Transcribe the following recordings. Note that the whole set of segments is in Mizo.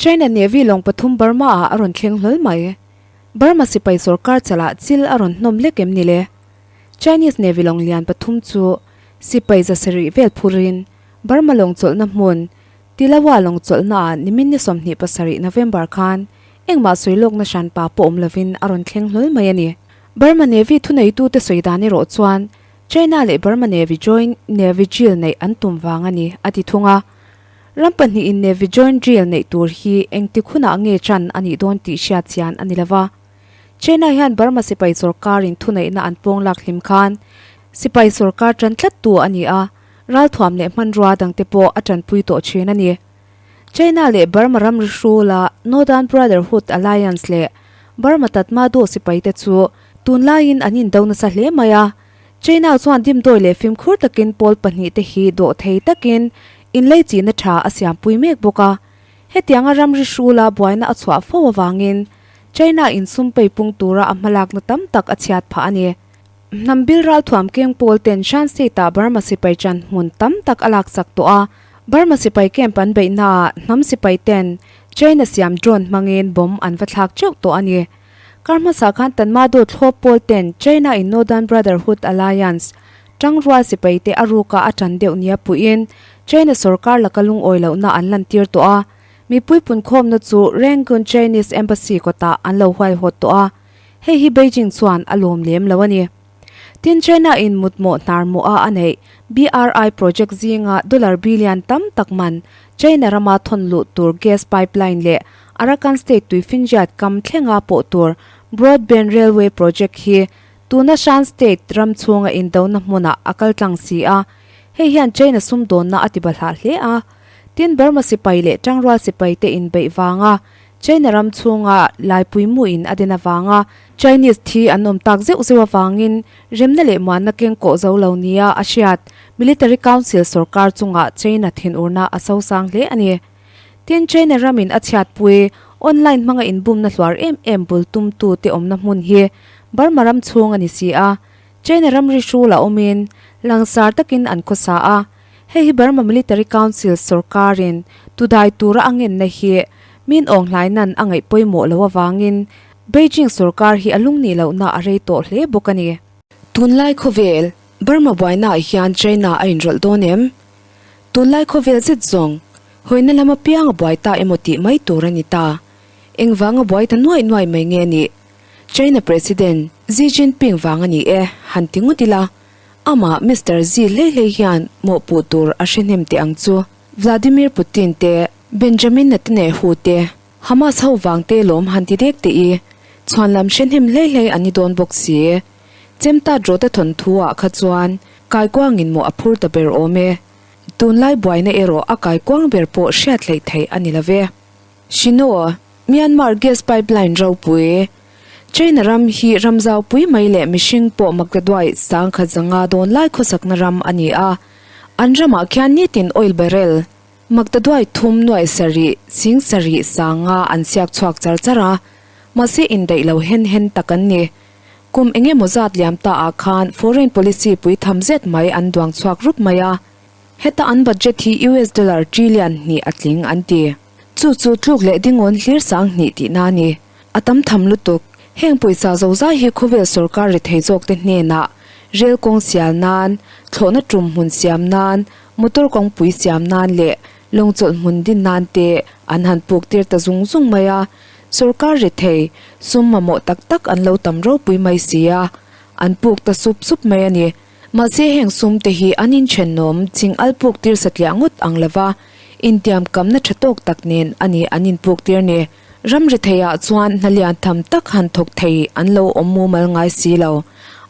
China Navy lawng pathum Burma ah a rawn thleng hlawl mai. Burma sipai sorkar chalah chil a rawn hnawm lek em ni le? Chinese Navy lawng lian pathum chu sipai zasarih vel phurin Burma lawng chawlhna hmun Tilawa lawng chawlhna ah nimin ni 27 November khan engmah sawi lawkna hranpa pawh awm lovin a rawn thleng hlawl mai a ni. Burma Navy thuneitute sawi dan erawh chuan China leh Burma Navy Joint Navy Drill neih an tum vang a ni, a ti thung a. Ram pahnihin Navy Joint Drill neih tur hi engtik hunah nge ṭan a nih dawn tih hriat chian a ni lo va. China hian Burma sipai sawrkarin thuneihna an pawng lak hlim khan sipai sawrkar ṭan tlattu a ni a, ralthuam leh hmanrua dangte pawh a ṭanpui tawh ṭhin a ni. China leh Burma ramri hrula Northern Brotherhood Alliance leh Burma Tatmadaw sipaite chu tunlaiin an indo nasa hle mai a. China chuan dimdawi leh fimkhur takin pawl pahnihte hi dawhthei takin inleichihna tha a siampui mek bawk a. Hetianga ramri hrula buaina a chhuah fo avangin China insum peipung tura a hmalakna tam tak a chhiat phah a ni. Hnam bil ralthuam keng pawl ten Shan State-ah Burma sipai chan hmun tam tak a laksak tawh a. Burma sipai camp an beihnaah hnam sipai ten China siam drone hmangin bomb an va thlak teuh tawh a ni. Kar hmasa khan Tanmado thlawp pawl ten China in Northern Brotherhood Alliance tangrual sipai te a ruka a tan deuh nia puihin China sorkar laka lungawi lohna an lantir tawh a. Mipui punkhawmna chu Rangoon Chinese Embassy kawtah an lo huaihawt tawh a. Hei hi Beijing chuan a lawm lem lo a ni. Tin, China in mutmawh hnar mawha a neih BRI project zinga dollar billion tam tak man China rama thawn luh tur gas pipeline leh Arakan state tuifinriat kam thlenga pawh tur broadband railway project hi tuna Shan state ram chhunga indona hmunah a kal tlang si a, hei hian China sumdawnna a tibahlah hle a. Tin, Burma sipai leh tangrual sipaite inbeih vanga China ram chhunga laipui muin a den avanga Chinese thi an awm tak zeuh zeuh avangin remna leh muanna keng kawh zo lo nia a hriat. Military Council sorkar chungah China thinurna a sosang hle a ni. Tin, China ramin a chhiatpui online hmanga inbumna hluar em em bul tumtu te awmna hmun hi Burma ram chhung a ni si a, China ramri hrul a awmin langsar takin an khawsa a. Hei hi Burma Military Council sorkarin tudai tura a ngenna hi min awnghlai nan a ngaih pawimawh loh avangin Beijing sorkar hi a lungnih lohna a rei tawh hle bawk a ni. Tunlai khawvel, Burma buainaah hian China a inrawlh dawn em? Tunlai khawvel zet zawng, hawina lam apiang a buai ta emaw tih mai tur a ni ta. Engvanga buai ta nuaih nuaih mai nge nih? China President Xi Jinping vang a ni e, han ti ngawt ila. Amah Mister Xi hlei hlei hian mawhpuh tur a hre hnem teh ang chu. Vladimir Putin te, Benjamin Netanyahu te, Hamas ho vang te lawm han ti dek teh i, chhuanlam hre hnem hlei hlei an ni dawn bawk si. Chemtat rawta thawnthu ah kha chuan kaikuangin mawh a phur ta ber awm e. Tunlai buaina erawh a kaikuang ber pawh hriat hleih theih a ni lo ve. Shino, Myanmar gas pipeline ropui. China ram hi ram zaupui mai leh mihring pawh maktaduai sangkhat zanga dawn lai khawsakna ram a ni a. An ramah khian nitin oil barrel maktaduai thum nuaih sarih sing sarih sanga an siak chhuak char char a, mahse indaih lo hen hen tak an ni. Kum eng emaw zat liam ta ah khan foreign policy pui tham zet mai an duang chhuak rup mai a. Heta an budget hi US dollar trillion hnih a tling an ti. Chu chu tluk leh dingawn hlir sang hnih tihna a ni. A tam tham lutuk. Heng pawisa zozai hi khawvel sorkar rethei zawkte hnenah rel kawng sial nan, thlawhna tum hmun siam nan, motor kawngpui siam nan leh lawngchawlh hmun din nan te an han puk tir ta zung zung mai a. Sorkar rethei, sum mamawh tak tak an lo tam ropui mai si a, an puk ta sup sup mai a ni. Mahse heng sum te hi an inthenawm ching al puk tir satliah ngawt ang lova, intiam kamna tha tawk tak nen a ni an inpuk tir ni. Ram retheiah chuan hna lian tham tak han thawk thei an lo awm mumal ngai si lo.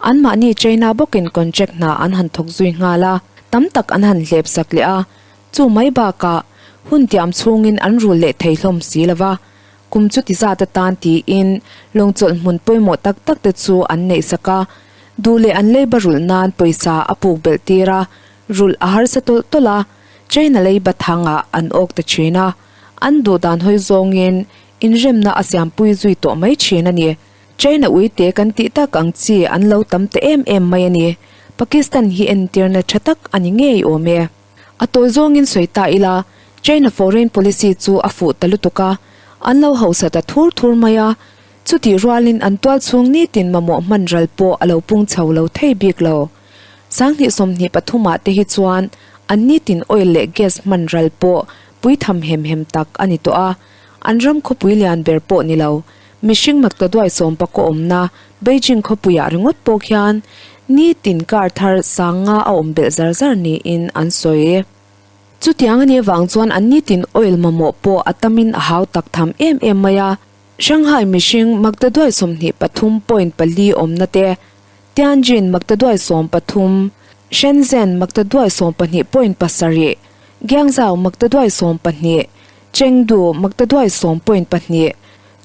Anmahni China bawkin contract hna an han thawk zui nghal a, tam tak an han hlep sak leh a. Chu mai bakah hun tiam chhungin an rul leh thei hlawm si lo va, kum chuti zat atan tiin lawngchawlh hmun pawimawh tak tak te chu an neih sak a, duh leh an leiba rulh nan pawisa a puk belh tir a, rulh a harsa tawlh tawlh a, China leiba thangah an awk ta thin a. An duh dan hawi zawngin inremna a siampui zui tawh mai thin a ni. China uite kan tih tak ang chi an lo tam ta em em mai a ni. Pakistan hi entirna tha tak a ni ngei awm e. A tawi zawngin sawi ta ila, China foreign policy chu a fuh ta lutuk a, an lo hausa ta thur thur mai a, chutih rualin an tual chhung nitin mamawh hman ral pawh a lo pung chho lo thei bik lo. 20 23 ah te hi chuan an nitin oil leh gas hman ral pawh pui tham hem hem tak a ni tawh a, an ram khawpui lian ber pawh ni lo, mihring maktaduai sawmpakaw awmna Beijing khawpuiah ringawt pawh khian nitin kar thar sanga a awm belh zar zar niin an sawi. Chutiang a nih avang chuan an nitin oil mamawh pawh a tamin a hau tak tham em em mai a. Shanghai mihring maktaduai 23 point pali awmna te, Tianjin maktaduai 13, Shenzhen maktaduai 12 point pasarih, Guangzhou maktaduai 12, Chengdu maktaduai sawm point pahnih,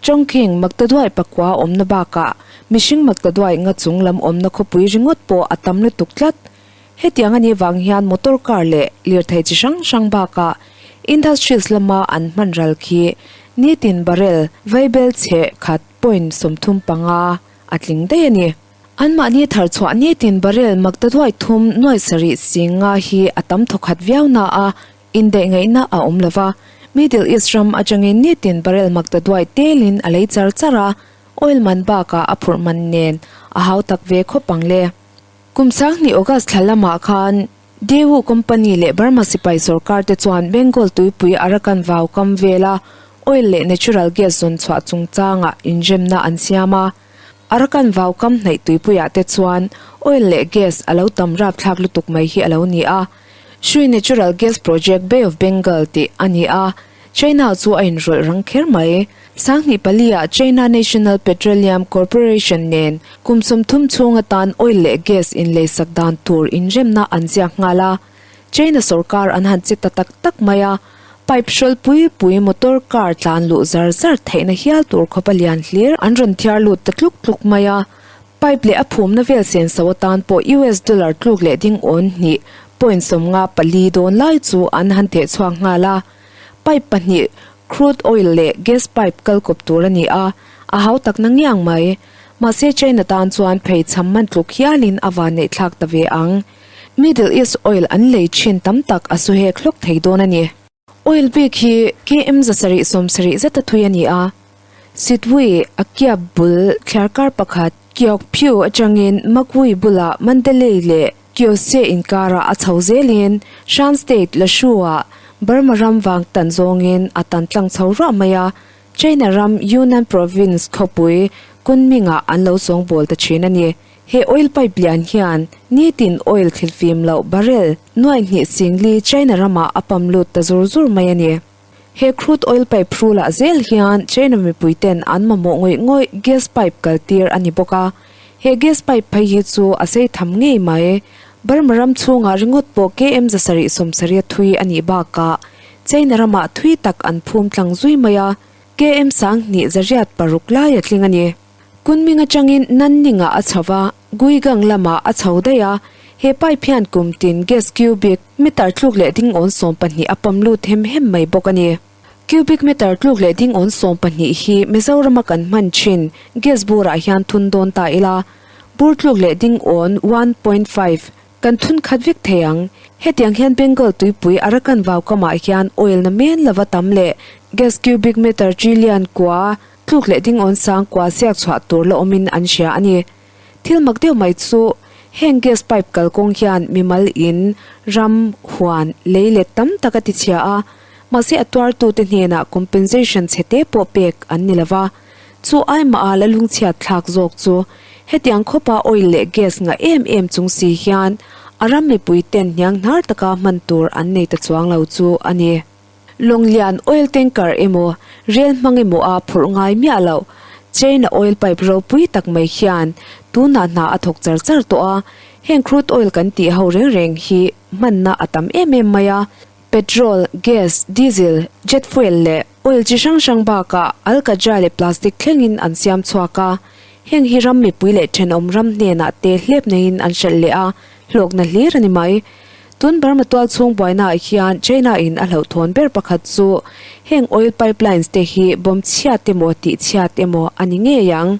Chongqing maktaduai pakua awmna bakah mihring maktaduai nga chung lam awmna khawpui ringawt pawh a tam lutuk tlat. Hetiang a nih vang hian motor car leh lirthei chi hrang hrang bakah industries lama an hman ral khi nitin barrel vaibel chhe khat point 35 a tling daih a ni. Anmahni thar chhuah nitin barrel maktaduai thum nuai sarih sing nga hi a tam thawkhat viau na a, indaih ngaihna a awm lo va. Middle East ram atangin nitin barrel maktaduai telin a lei char char a, oil man bakah a phurh man nen a hau tak ve khawp ang le. Kum 2000 August thla lamah khan Daewoo Company leh Burma sipai sorkar te chuan Bengal tuipui Arakan vau kam vela oil leh natural gas zawn chhuah chungchangah inremna an siam a. Arakan vau kam hnaih tuipuiah te chuan oil leh gas a lo tam rapthlak lutuk mai hi a lo ni a. Shui Natural Gas Project Bay of Bengal tih a ni a, China chu a inrawlh rang kher mai. 2004 ah China National Petroleum Corporation nen kum 30 chhung atan oil leh gas inleisak dan tur inremna an ziak nghal a. China sorkar an han che ta tak tak mai a, pipe hrawl pui pui motor car tlan luh zar zar theihna hial tur khawpa lian hlir an rawn thiar lut ta tluk tluk mai a. Pipe leh a phumna vel senso atan pawh US dollar tluk leh ding awn hnih point 54 dawn lai chu an han theh chhuak nghal a. Pipe pahnih crude oil leh gas pipe kal kawp tur a ni a, a hau tak na ngiang mai. Mahse China tan chuan phei cham man tluk hialin a van neih thlak ta ve ang. Middle East oil an lei thin tam tak a su hek hlawk thei dawn a ni. Oil bik hi KM 770 zeta thui a ni a. Sitwui a kiap bul thliarkar pakhat Kyaukphyu atangin Magwui bulah Mandalay leh Kyose inkarah a chho zelin Shan State Lashu-ah Burma ram vang tan zawngin a tan tlang chho ruah mai a, China ram Yunnan Province khawpui Kunming-ah an lo sawngbawl ta thin a ni. He oil pipe lian hian nitin oil thilfim loh barrel nuai hnih singli China ramah a pump lut ta zur zur mai a ni. He crude oil pipe hrulah zel hian China mipui ten an mamawh ngawih ngawih gas pipe kal tir a ni bawk a. He gas pipe phei hi chu a sei tham ngei mai. Burma ram chhungah ringawt pawh KM 770 a thui a nih bakah China ramah thui tak an phum tlang zui mai a, KM 2806 lai a tling a ni. Kunming atangin Nanning-ah a chho va, Guigang lamah a chho daih a, he pipe hian kum tin gas cubic meter tluk leh ding awn 12 a pump lut hem hem mai bawk a ni. Cubic meter tluk leh ding awn 12 hi Mizorama kan hman thin gas burah hian thun dawn ta ila, bur tluk leh ding awn 1.5 kan thun khat vek thei ang. Hetiang hian Bengal tuipui Arakan vau kamah hian oil na men lova tam leh gas cubic meter trillion kua Tluk leh ding awn sang kua siak chhuah tur la awmin an hria a ni. Thil mak deuh mai chu heng gas pipe kalkawng hian mimal in, ram, huan, lei let tam tak a tichhia a, mahse a tuartute hnenah compensation chhe te pawh pek an ni lova. Chu aimaha la lungchhiat thlak zawk chu hetiang khawpa oil leh gas ngah em em chung si hian a ram mipui ten hniang hnar taka hman tur an nei ta chuang lo chu a ni. Lawnglian oil tanker emaw rel hmang emaw a phurh ngai miah loh. China oil pipe ropui tak mai hian tunah hna a thawk char char tawh a, heng crude oil kan tih ho reng reng hi hmanna a tam em em mai a. Petrol, gas, diesel, jet fuel leh oil chi hrang hrang bakah alkadra leh plastic thlengin an siam chhuak a. Heng hi ram mipui leh thenawm ram hnenah te hlep neiin an hralh leh a, hlawkna hlir a ni mai. Tun Burma tual chhung buainaah hian China in a hlauhthawn ber pakhat chu heng oil pipelines te hi bomb chhiat emaw tih chhiat emaw a ni ngei ang.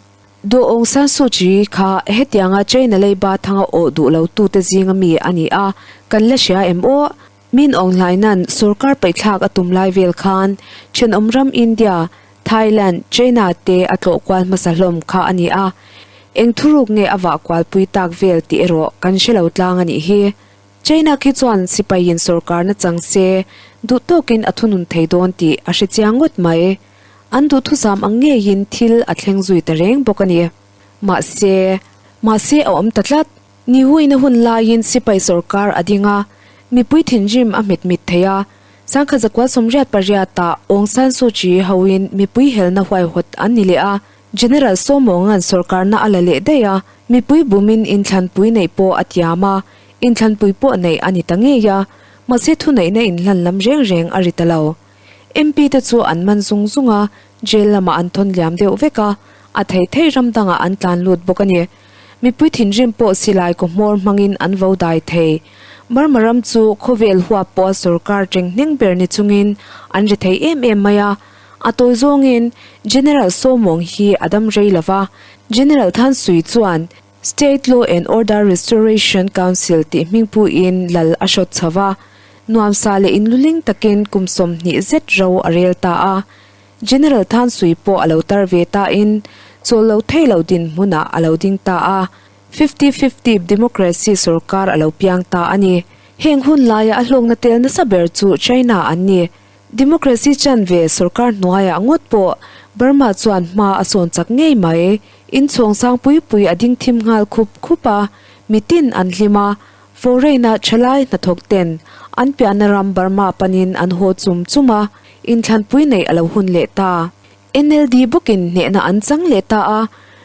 Daw Aung San Suu Kyi kha hetianga China leiba thanga awh duh lo tute zinga mi a ni a, kan la hria em aw? Min Aung Hlaina'n sorkar paihthlak a tum lai vel khan thenawm ram India, Thailand, China te a tlawh kual hmasa hlawm kha a ni a. Eng thuruk nge a vah kualpui tak vel tih erawh kan hre lo tlang a nih hi. China khi chuan sipaiin sorkarna chang se duh tawkin a thunun thei dawn tih a hre chiang ngawt mai. An duhthusam ang ngeiin thil a thleng zui ta reng bawk a ni. Mahse, mahse a awm ta tlat. Nihuina hun laiin sipai sorkar a ding a, mipui thinrim a hmet mit thei a. Sangkhat zakua 88 ah Aung San Suu Kyi hoin mipui helna huaihawt an ni leh a, General Saw Mawnga'n sorkarna a la leh daih a, mipui bumin inthlanpui neih pawh a tiam a, inthlanpui pawh neih a ni ta ngei a, mahse thuneihna inhlan lam reng reng a ri ta lo. MP te chu an man zung zung a, jail lamah an thawn liam deuh vek a, a thei thei ram dangah an tlan lut bawk a ni. Mipui thinrim pawh silai kaw hmawr hmangin an vo dai thei. Burma ram chu khawvel huap pawha sorkar teng hneng ber ni chungin an ri thei em em mai a. A tawi zawngin General Saw Maung hi a dam rei lo va, General Than Sui chuan State Law and Order Restoration Council tih hmingpuiin lal a hrawt chho va, nuamsa leh inluling takin kum 20 zet ro a rel ta a. General Than Sui pawh a lo tar ve tain chawl lo thei lo dinhmunah a lo ding ta a, Fifty-fifty democracy sorkar a lo piang ta a ni. Heng hun laia a hlawkna tel nasa ber chu China an ni. Democracy chanve sorkar hnuaiah ngawt pawh Burma chuan hma a sawn chak ngei mai. Inchhawng sang pui pui a ding thim nghal khup khup a, mitin an hlim a, foreign-a thalai hnathawk ten an piahna ram Burma panin an haw chum chum a, inthlanpui neih a lo hun leh ta. NLD bawkin hnehna an chang leh ta a,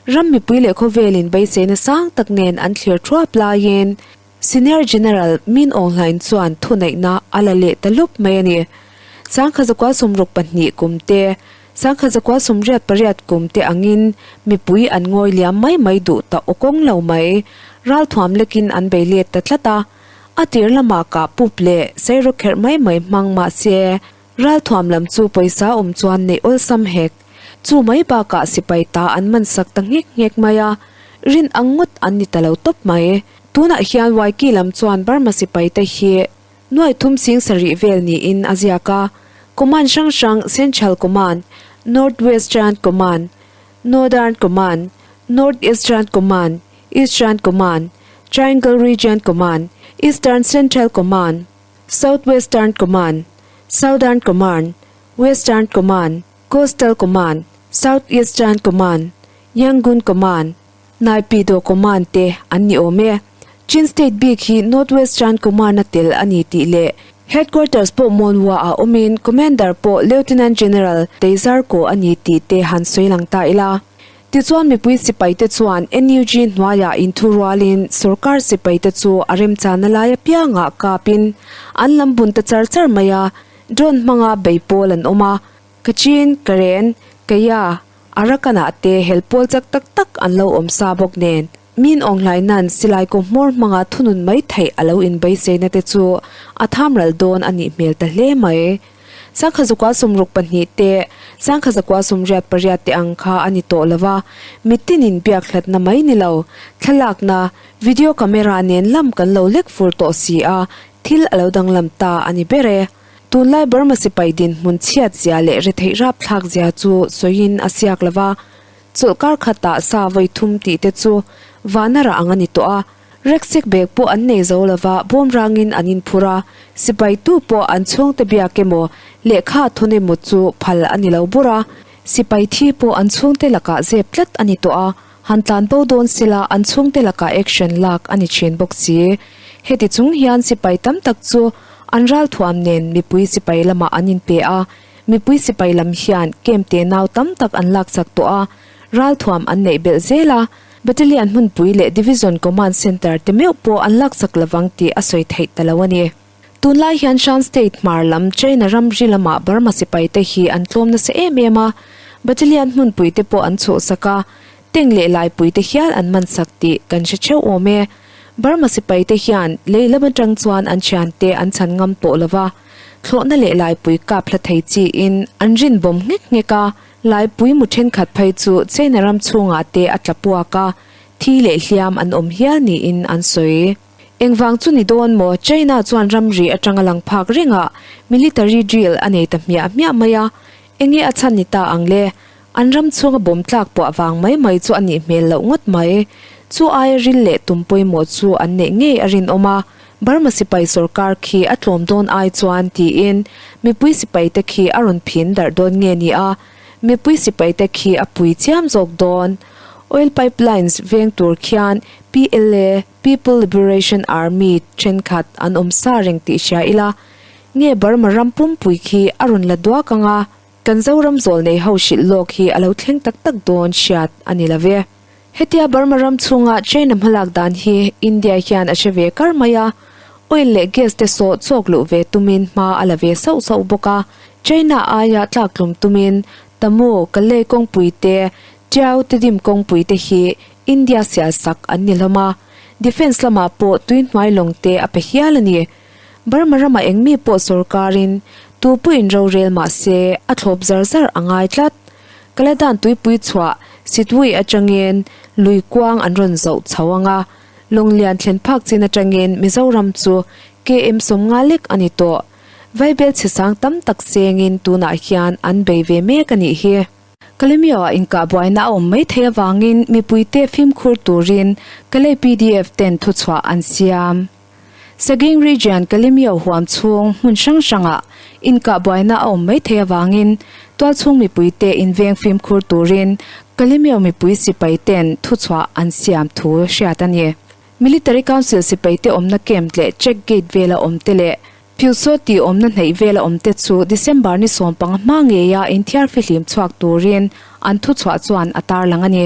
ram mipui leh khawvelin beiseina sang tak nen an thlir thuap laiin, Senior General Min Aung Hlaing chuan thuneihna a la leh ta lup mai a ni. 1962 kum te, 1988 kum te angin mipui an ngawi liam mai mai duh ta aw kawng lo mai. Ralthuam lekin an bei let ta tlat a. A tir lamah kah pup leh sairawkherh mai mai hmang mah se, Ralthuam lam chu pawisa awm chuan neih awlsam hek. Chu mai bakah sipai ta an man sak ta nghek nghek mai a, rin ang ngawt an ni ta lo tawp mai. Tunah hian Waiki lam chuan Burma sipai te hi nuai thum sing sarih vel niin a ziak a, Command hrang hrang Central Command, North Western Command, Northern Command, North Eastern Command, Eastern Command, Triangle Region Command, Eastern Central Command, South Western Command, Southern Command, Western Command, Coastal Command, South Eastern Command, Yangon Command, Naypyidaw Command te an ni awm e. Chin State bik hi North Western Command a tel a ni tih leh Headquarters pawh Monywa ah awmin Commander pawh Lieutenant General Teizarko a ni tih te han sawi lang ta ila. Tichuan mipui sipaite chuan NUG hnuaiah inthurualin sorkar sipaite chu a remchana lai apiangah kapin an lam bun ta char char mai a, drone hmanga bei pawl an awm a, Kachin, Karen, Kaya, Arakan-ah te hel pawl chak tak tak an lo awm sa bawk nen min awnghlai nan silai kaw hmawr hmanga thunun mai theih a lo inbeiseina te chu a thamral dawn a nih hmel ta hle mai. 1962 te, 1988 te ang kha a ni tawh lo va, mitinin biak hlatna mai ni lo, thlalakna, video camera nen lam kan lo lek fur tawh si a, thil a lo danglam ta a ni ber e. Tunlai Burma sipai dinhmun chhiat zia leh retheih rapthlak zia chu sawiin a siak lo va, chawlhkar khatah sa vawi thum tih te chu vana rah ang a ni tawh a, Reksek bag pawh an nei zo lova bawm rangin an inphur a, sipai tu pawh an chhungte biak emaw, lehkha thawn emaw chu phal a ni lo bur a. Sipai thi pawh an chhungte lakah zep tlat a ni tawh a, han tlan bo dawn sela an chhungte lakah action lak a ni thin bawk si. Heti chung hian sipai tam tak chu an ralthuam nen mipui sipai lamah an inpe a, mipui sipai lam hian camp tenau tam tak an laksak tawh a, ralthuam an neih belh zel a. Battalion hmunpui leh Division Command Centre te meuh pawh an laksak lovang tih a sawi theih ta lo a ni. Tunlai hian Shan State hmar lam China ramri lamah Burma sipai te hi an tlawm nasa em em a, Battalion hmunpui te pawh an chhuhsak a, tank leh laipui te hial an mansak tih kan hre theuh awm e. Burma sipai te hian lei lam atang chuan an thiante an chhan ngam tawh lova, thlawhna leh laipui kap hla thei chiin an rin bawm nghek nghek a, Laipui mu thenkhat phei chu China ram chhungah te a tla puak a, thi leh hliam an awm hial niin an sawi. Engvang chu ni dawn maw China chuan ramri atanga lang phak rengah military drill a nei ta hmiah hmiah mai a, enge a chhan ni ta ang le? An ram chhunga bawm tlak puah vang mai mai chu a nih hmel loh ngawt mai. Chu aia ril leh tum pawimawh chu an neih ngei a rinawm a, Burma sipai sorkar khi a tlawm dawn ai chuan tiin mipui sipai te khi a rawn phin darh dawn nge ni a, mipui sipai te khi a pui chiam zawk dawn. Oil pipelines veng tur khian PLA, People Liberation Army, thenkhat an awm sa reng tih hria ila, nge Burma ram pumpui khi a rawn la duak ang a, Kan Zoram zawl nei ho hrilh lawk hi a lo thleng tak tak dawn hriat a ni lo ve. Hetia Burma ram chhunga China hmalak dan hi India hian a hre ve kar mai a, oil leh gas te sawh chawk luh ve tumin hma a la ve sauh sauh bawk a, China aia tlaktlum tumin Tamu, Kalay kawngpui te, Tiau Tedim kawngpui te hi India sial sak an ni hlawm a, defence lamah pawh tuihnuai lawng te a pe hial a ni. Burma ramah eng mi pawh sorkarin tu pawhin rorel mah se a thlawp zar zar a ngai tlat. Kaladan tuipui chhuah Sitwui atangin lui kuang an rawn zoh chho ang a, Lawnglian thlen phak chin atangin Mizoram chu KM 50 lek a ni tawh. Vaibel chhe sang tam tak sengin tunah hian an bei ve mek a nih hi. Kalemyo-ah inkah buaina a awm mai thei avangin mipuite fimkhur turin Kalay pdf ten thuchhuah an siam. Sagaing Region Kalemyo huam chhung hmun hrang hrangah inkah buaina a awm mai thei avangin tualchhung mipuite inveng fimkhur turin Kalemyo mipui sipai ten thuchhuah an siam thu hriat a ni. Military Council sipaite awmna camp leh check gate vela awmte leh Philsaw tih awmna hnaih vela awmte chu December ni 15 hma ngeia inthiar fihlim chhuak turin an thuchhuah chuan a tarlang a ni.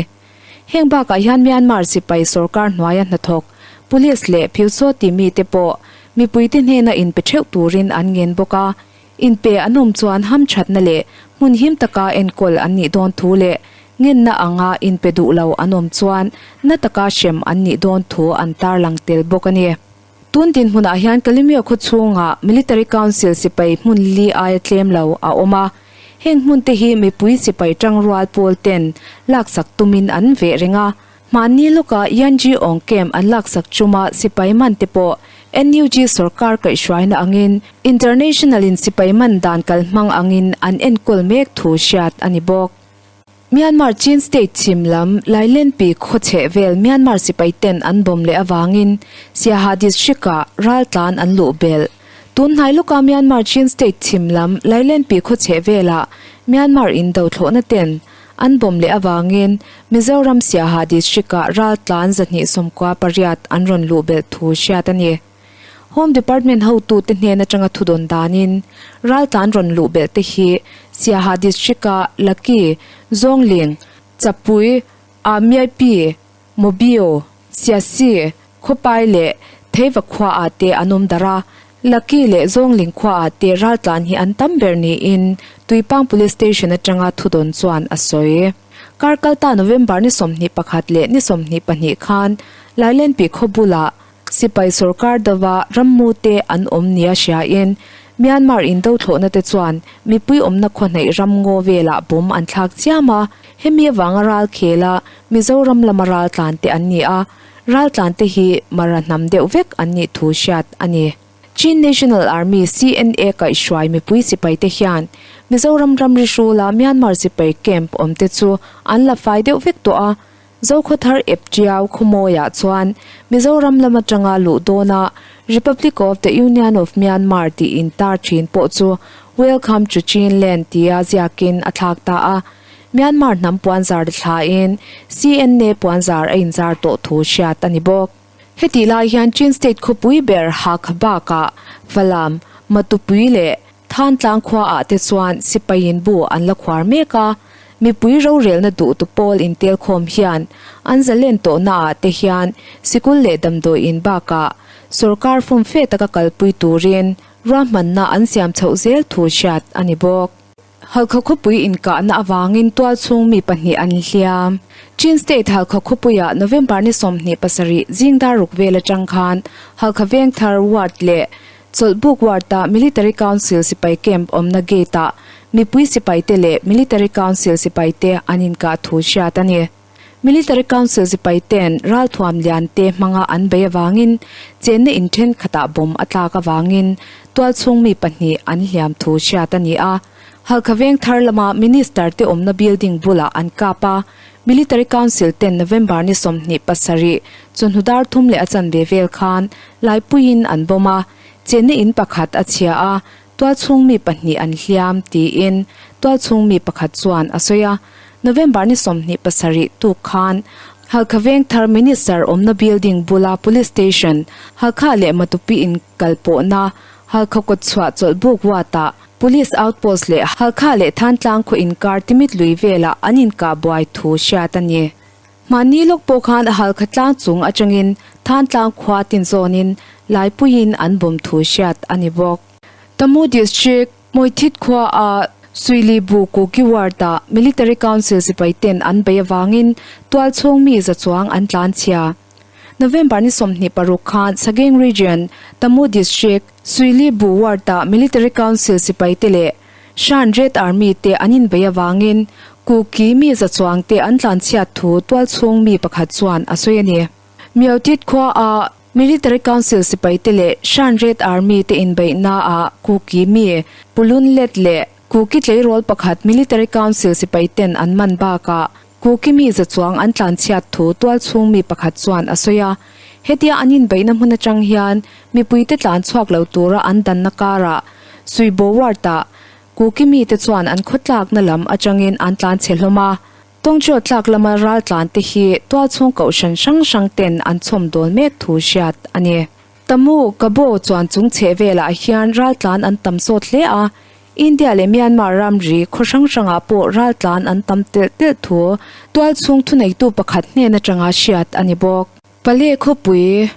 Heng bakah hian Myanmar sipai sorkar hnuaia hnathawk, Police leh Philsaw ti mite pawh mipuite hnena inpe theuh turin an ngen bawk a, inpe an awm chuan hamthatna leh hmun him taka enkawl an nih dawn thu leh ngenna anga inpe duh lo an awm chuan na taka hrem an nih dawn thu an tarlang tel bawk a ni. Tun dinhmunah hian Kalemyo khaw chhungah Military Council sipai hmun li aia tlem lo a awm a, heng hmun te hi mipui sipai tangrual pawl ten laksak tumin an veh reng a. Hmanni lawka Yanji Aung Camp an laksak chuma sipai man te pawh NUG sorkar kaihhruaina angin International in sipai man dan kalhmang angin an enkawl mek thu hriat a ni bawk. Myanmar Chin State chhim lam Lailenpi khaw chheh vel Myanmar sipai ten an bawm leh avangin Siaha District ah raltlan an luh belh. Tun hnai lawka Myanmar Chin State chhim lam Lailenpi khaw chheh velah Myanmar in do thlawhna ten an bawm leh avangin Mizoram Siaha District ah raltlan 298 an rawn luh belh thu hriat a ni. Home Department hotute hnen atanga thudawn danin raltlan rawn luh belh te hi Siaha District-a Laki, Zawngling, Chapui, Amiaipi, Mobio, Siasi, Khawpai leh Theiva khuaah te an awm darh a, Laki leh Zawngling khuaah te raltlan hi an tam ber niin Tuipang Police Station atanga thudawn chuan a sawi. Kar kalta November ni 21 leh ni 22 khan Lailenpi khaw bulah Sipai sorkar dova rammu te an awm nia hriain Myanmar indo thlawhna te chuan mipui awmna khaw hnaih ram ngaw velah bomb an thlak chiam a, hemi avanga ral khela Mizoram lama raltlan te an ni a, raltlan te hi Mara hnam deuh vek an nih thu hriat a ni. Chin National Army, CNA, kaihhruai mipui sipai te hian Mizoram ramri hrula Myanmar sipai camp awm te chu an la fai deuh vek tawh a, Zokhawthar ep Tiau khawmawiah chuan Mizoram lam atanga luh dawnah Republic of the Union of Myanmar tih intar thin pawh chu Welcome to Chinland tia ziakin a thlak ta a, Myanmar hnam puanzar thlain CNA puanzar a inzar tawh thu hriat a ni bawk. Hetih lai hian Chin State khawpui ber Hakha bakah Falam, Matupui leh Thantlang khuaah te chuan sipaiin bu an la khuar mek a, mipui rorelna duhtu pawl intelkhawm hian an zalen tawhnaah te hian sikul leh damdawiin bakah sorkar fumfe taka kalpui turin ruahmanna an siam chhoh zel thu hriat a ni bawk. Halkha khawpui inkahna avangin tualchhung mi pahnih an hliam. Chin State Halkha khawpuiah November ni 27 zing dar ruk vel atang khan Halkha Vengthar Ward leh Chawlhbuk Ward-a Military Council sipai camp awmna gate-ah mipui sipaite leh Military Council sipaite an inkah thu hriat a ni. Military Council sipai ten ralthuam lian te hmanga an bei avangin chenna in thenkhatah bomb a tlak avangin tualchhung mi pahnih an hliam thu hriat a ni a. Halkha veng thar lama Minister te awmna building bulah an kap a, Military Council ten November ni 27 chawhnu dar thum leh a chanve vel khan laipuiin an bomb a, chenna in pakhat a chhia a, Tualchhung mi pahnih an hliam, tiin tualchhung mi pakhat chuan a sawi a. November ni 27 tuk khan Halkha Vengthar Minister awmna building bula Police Station, Halkha leh Matupi inkal pawhna Halkha kawtchhuah chawlhbuk ward-ah Police Outpost leh Halkha leh Thantlang khaw inkar Timit lui velah an inkah buai thu hriat a ni. Mahni lawk pawh khan Halkha tlang chung atangin Thantlang khua tin zawnin Laipuiin an bawm thu hriat a ni bawk. Tamu District, Mawithit khua ah Suili Bu Kuki Ward ah Military Council sipai ten an bei avangin tualchhung mi za chuang an tlan chhia. November ni 26 khan Sagaing Region, Tamu District, Suili Bu Ward ah Military Council sipai te leh Shan Red Army te an inbei avangin Kuki mi za chuang te an tlan chhiat thu tualchhung mi pakhat chuan a sawi a ni. Myotit khua ah Military Council sipaite leh Shan Red Army te inbeihna ah Kuki mi Pulun Let leh Kuki tleirawl pakhat Military Council sipaiten an man bakah Kuki mi za chuang an tlanchhiat thu tualchhung mi pakhat chuan a sawi a. Hetia an inbeihna hmun atang hian mipuite tlan chhuak lo tura an danna karah Suibo Ward ah Kuki mite chuan an khawtlakna lam atangin an tlanchhe hlawm a. Tawngchaw tlak lama raltlan te hi tualchhung kohhran hrang hrang ten an chhawm dawl mek thu hriat a ni. Tamu, Kabo chuan chung chheh velah hian raltlan an tam sawt hle a, India leh Myanmar ramri khaw hrang hrangah pawh raltlan an tam telh telh thu tualchhung thuneitu pakhat hnen atanga hriat a ni bawk. Pale khawpui,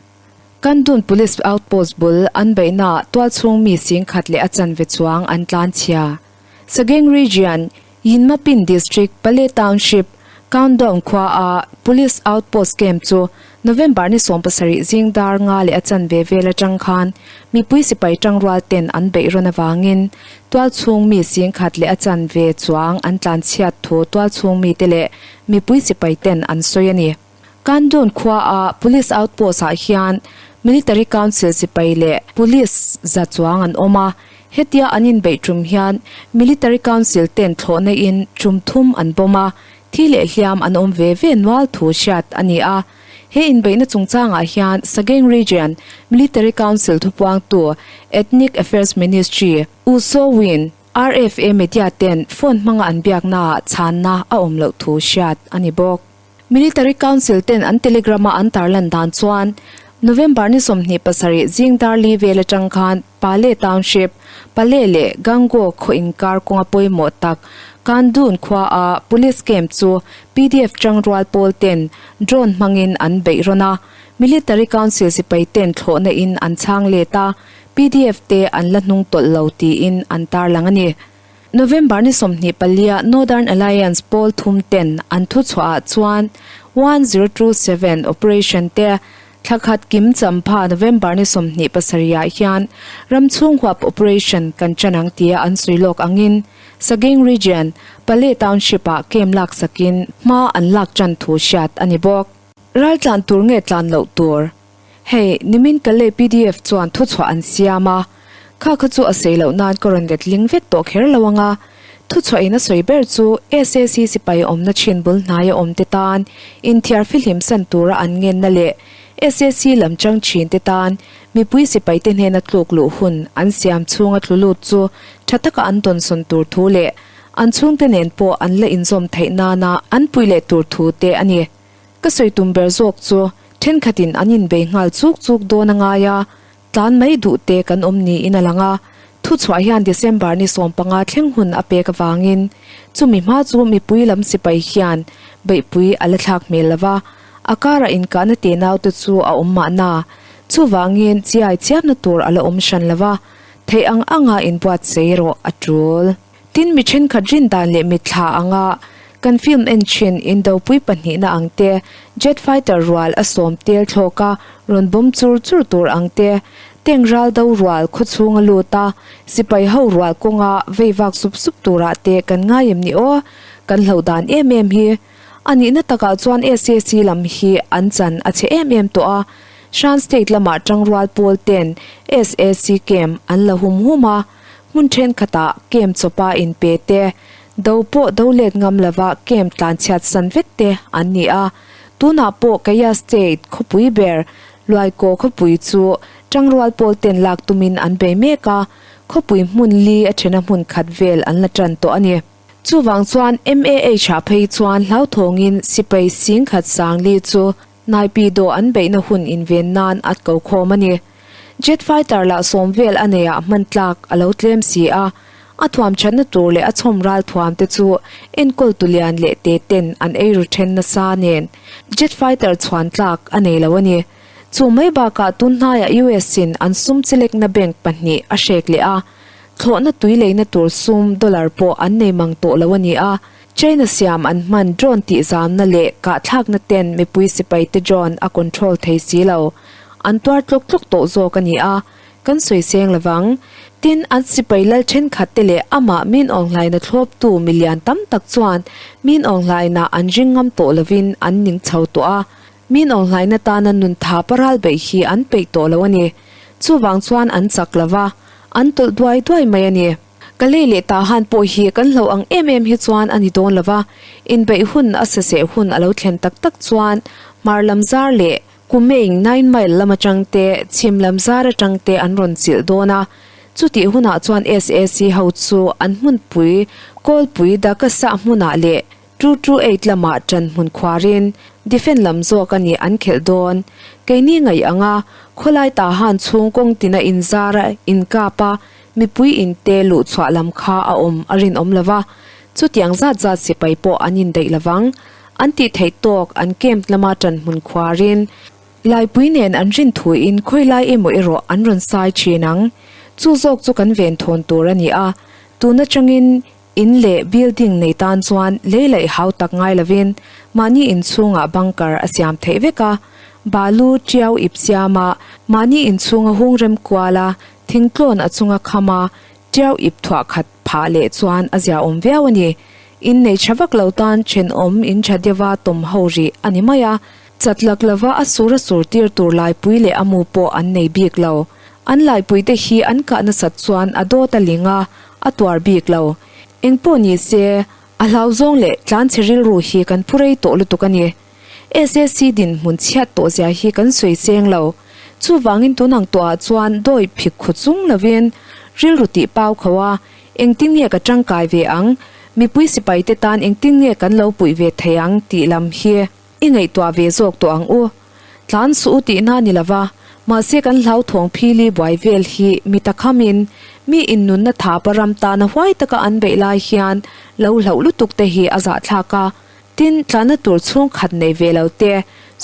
Kandun Police Outpost bul an beihnaah tualchhung mi singkhat leh a chanve chuang an tlanchhia. Sagaing Region, Yinmapin District, Pale Township, Kaundaung khua a Police Outpost Camp chu November ni 17 zing dar nga leh a chanve vel atang khan mipui sipai tangrual ten an beih rawn avangin tualchhung mi singkhat leh a chanve chuang an tlanchhiat thu tualchhung mite leh mipui sipai ten an sawi a ni. Kandun khua a Police Outpost ah hian Military Council sipai leh Police za chuang an awm a, hetia an inbeih tum hian Military Council ten thlawhna in tum thum an bawm a, thi leh hliam an awm ve ve nual thu hriat a ni a. He inbeihna chungchangah hian Sagaing Region Military Council thupuangtu Ethnic Affairs Ministry U Saw Win, RFA Media ten phone hmanga an biaknaah chhanna a awm loh thu hriat a ni bawk. Military Council ten an Telegram a an tarlan dan chuan November ni 27 zing dar li vel atang khan Pale Township, Pale leh Gangaw khaw inkar kawnga pawimawh tak Kandun khua a Police Camp chu pdf tangrual pawl ten drone hmangin an beih rawn a, Military Council sipai ten thlawhna in an chhang let a, pdf te an la hnung tawlh lo tiin an tarlang a ni. November ni 24 a Northern Alliance pawl thum ten an thuchhuah ah chuan 1027 operation te thla khat kim champha November ni 27 ah hian ram chhung huap operation kan tan ang tia an sawi lawk angin Sagaing Region, Pale Township ah kem lak sakin hma an lak tan thu hriat a ni bawk. Raltlan tur nge tlan loh tur? Hei, nimin Kalay pdf chuan thuchhuah an siam a, kha kha chu a sawi loh nan ka rawn let ling vek tawh kher lo ang a. Thuchhuah in a sawi ber chu SAC sipai awmna thin bul hnaia awm te tan inthiar fihlim san tura an ngenna leh SAC lam chang thin te tan mipui sipai te hnena tluk luh hun an siam chhunga tlu lut chu tha taka an dawnsawn tur thu leh an chhungte nen pawh an la inzawm theih nana an pui leh tur thu te a ni. Ka sawi tum ber zawk chu thenkhatin an inbei nghal chuk chuk dawn a ngai a, tlan mai duh te kan awm niin a lang a. Thuchhuah hian December ni 15 thleng hun a pek avangin chumi hma chu mipui lam sipai hian beihpui a la thlak hmel lo va, a karah inkahna tenau te chu a awm mahna. Chuvangin chiai chiamna tur a la awm hran lo va, theih ang anga inbuatsaih erawh a tul. Tin, mi thenkhat rin dan leh mitthla anga kan film en thin Indopui pahnihna ang te, jet fighter rual a sawm tel thlawk a rawn bawm chur chur tur ang te, tank ral do rual khawchhung a lut a, sipai ho rual kawnga vei vak sup sup turah te kan ngai em ni aw? Kan hloh dan em em hi. A nihna takah chuan SAC lam hi an chan a chhe em em tawh a, Shan State lamah tangrual pawl ten SAC camp an la hum hum a, hmun thenkhatah camp chawpa inpe te, do pawh do let ngam lova camp tlanchhiat san vek te an ni a. Tunah pawh Kaya State khawpui ber Luaikaw khawpui chu tangrual pawl ten lak tumin an bei mek a, khawpui hmun li a thena hmun khat vel an la tan tawh a ni. Chuvang chuan MAH-ah phei chuan hlauthawngin sipai singkhat sangli chu Naipi dawh an beihna hun inven nan a ko khawm a ni. Jet fighter lah sawm vel a neiah hman tlak a lo tlem si a, a thuam thatna tur leh a chhawm ral thuam te chu enkawl tu lian leh te ten an ei ru then nasa nen jet fighter chhuan tlak a nei lo a ni. Chu mai bakah tun hnaiah US in an sum chilekna bank pahnih a hrek leh a, thlawhna tui leina tur sum dollar pawh an nei mang tawh lo a ni a. China siam an hman drone tih zamna leh kahthlakna ten mipui sipai te drone a control thei si lo. An tuar tlawk tlawk tawh zawk a ni a, kan sawi seng lovang. Tin, an sipai lal thenkhat te leh amah min awnghlaina thlawptu milian tam tak chuan min awnghlaina an ring ngam tawh lovin an ning chho tawh a, min awnghlaina tana nun tha paral beih hi an peih tawh lo a ni. Chuvang chuan an chak lova, an tawlh duai duai mai a ni. Ka lei leh tah han pawh hi kan hloh ang em em hi chuan a ni dawn lo va, inbeih hun a saseh hun a lo thlen tak tak chuan hmar lam zar leh Kumeing Nine Mile lam atang te, chhim lam zar atang te an rawn chilh dawn a. Chutih hunah chuan SAC ho chu an hmunpui Kawlpui Dakasa hmunah leh 228 lamah ṭan hmun khuarin defend lam zawk a ni an khelh dawn. Keini ngaih anga khawlai tahan chhung kawng tina inzar a inkap a, mipui inte luh chhuah lam kha a awm a rinawm lo va, chutiang zat zat sipai pawh an indaih lo vang. An tih theih tawk an camp lama ṭan hmun khuarin Laipui nen an rin thuin khawilai emaw erawh an rawn sai ṭhin ang. Chu zawk chu kan ven thawn tur a ni a, tun aṭangin In leh building nei tan chuan lei laih hau tak ngai lovin mahni inchhungah bunker a siam theih vek a, balu tiau ip siam a, mahni inchhunga hung rem kual a, thingtlawn a chunga kham a, tiau ip thuah khat phah leh chuan a ziaawm viau a ni. In nei tha vak lo tan thenawm in tha deuha tawm ho rih a ni mai a, chat lak lova a sur a sur tir tur laipui leh a mu pawh an nei bik lo. An laipui te hi an kah nasat chuan a dawt a ling a, A tuar bik lo. Engpawh ni se, a hlau zawng leh tlanchhe rilru hi kan phu rei tawh lutuk a ni. SAC dinhmun chhiat tawh zia hi kan sawi cheng lo. Chuvangin tun ang tawhah chuan dawi phik khu chung lovin rilru tih pau kho a, engtin nge ka tangkai ve ang, mipui sipaite tan engtin nge kan lo puih ve thei ang tih lam hi I ngaihtuah ve zawk tawh ang u. Tlan suh u tihna ni lova, mahse kan hlauthawng phili buai vel hi mi takhamin mi innunna thapa ram tana huai taka an beih lai hian lo hlauh lutuk te hi a zahthlak a. Tin, tlanna tur chhungkhat nei ve lo te,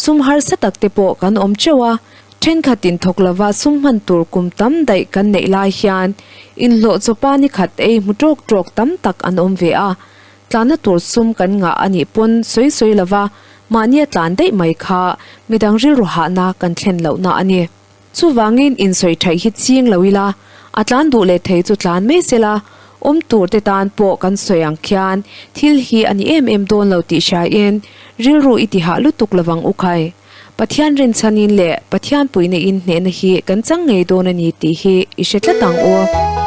sum harsa tak te pawh kan awm teuh a. Thenkhatin thawk lova sum hman tur kum tam daih kan neih lai hian inhlawh chawpa ni khat ei hmu tawk tawk tam tak an awm ve a. Tlanna tur sum kan ngah a nih pawn sawi sawi lova mahnia tlan daih mai kha midang rilru hahna kan thlen lohna a ni. Chuvangin insawi thaih hi ching lo ila, a tlan duh leh thei chu tlan mai sela, awm tur te tan pawh kan sawi ang khian thil hi a ni em em dawn lo tih hriain rilru i ti hah lutuk lovang u khai. Pathian rinchhanin leh Pathian puihna in hnehna hi kan chang ngei dawn a ni tih hi i hre tlat ang u.